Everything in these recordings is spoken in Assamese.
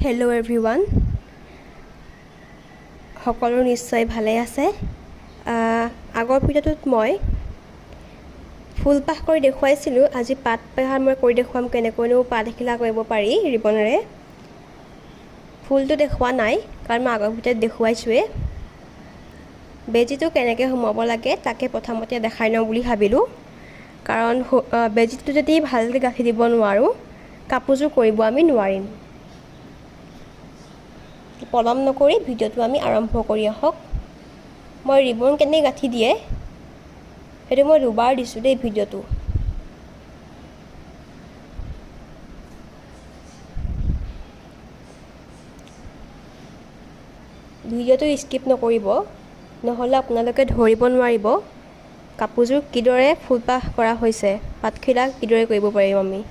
হেল্ল' এভৰিৱান, সকলো নিশ্চয় ভালে আছে। আগৰ ভিডিঅ'টোত মই ফুলপাহ কৰি দেখুৱাইছিলোঁ। আজি পাতপাহ মই কৰি দেখুৱাম কেনেকৈনো পাত এখিলা কৰিব পাৰি ৰিবনেৰে। ফুলটো দেখুওৱা নাই কাৰণ মই আগৰ ভিডিঅ'ত দেখুৱাইছোঁৱেই। বেজীটো কেনেকৈ সোমাব লাগে তাকে প্ৰথমতে দেখাই লওঁ বুলি ভাবিলোঁ, কাৰণ বেজীটো যদি ভালকৈ গাঁঠি দিব নোৱাৰোঁ কাপোৰযোৰ কৰিব আমি নোৱাৰিম। পলম নকৰি ভিডিঅ'টো আমি আৰম্ভ কৰি আহক। মই ৰিবন কেনেকৈ গাঁঠি দিয়ে সেইটো মই দুবাৰ দিছোঁ দেই ভিডিঅ'টো। ভিডিঅ'টো স্কিপ নকৰিব, নহ'লে আপোনালোকে ধৰিব নোৱাৰিব কাপোৰযোৰ কিদৰে ফুলপাহ কৰা হৈছে, পাতখিলা কিদৰে কৰিব পাৰিম আমি।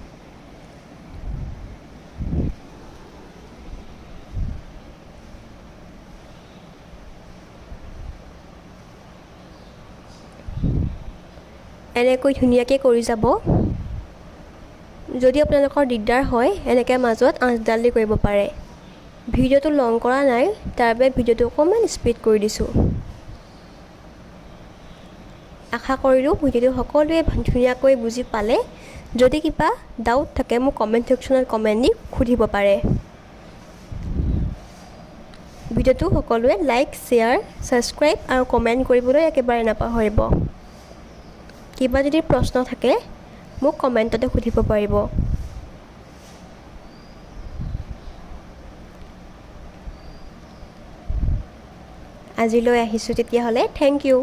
এনেকৈ ধুনীয়াকৈ কৰি যাব। যদি আপোনালোকৰ দিগদাৰ হয় এনেকৈ মাজত আঁচডাল দি কৰিব পাৰে। ভিডিঅ'টো লং কৰা নাই, তাৰ বাবে ভিডিঅ'টো অকণমান স্পীড কৰি দিছোঁ। আশা কৰিলোঁ ভিডিঅ'টো সকলোৱে ধুনীয়াকৈ বুজি পালে। যদি কিবা ডাউট থাকে মোক কমেণ্ট ছেকশ্যনত কমেণ্ট দি সুধিব পাৰে। ভিডিঅ'টো সকলোৱে লাইক, শ্বেয়াৰ, ছাবস্ক্ৰাইব আৰু কমেণ্ট কৰিবলৈ একেবাৰে নাপাহৰিব। কিবা যদি প্ৰশ্ন থাকে মোক কমেণ্টতে সুধিব পাৰিব। আজিলৈ আহিছোঁ তেতিয়াহ'লে, thank U.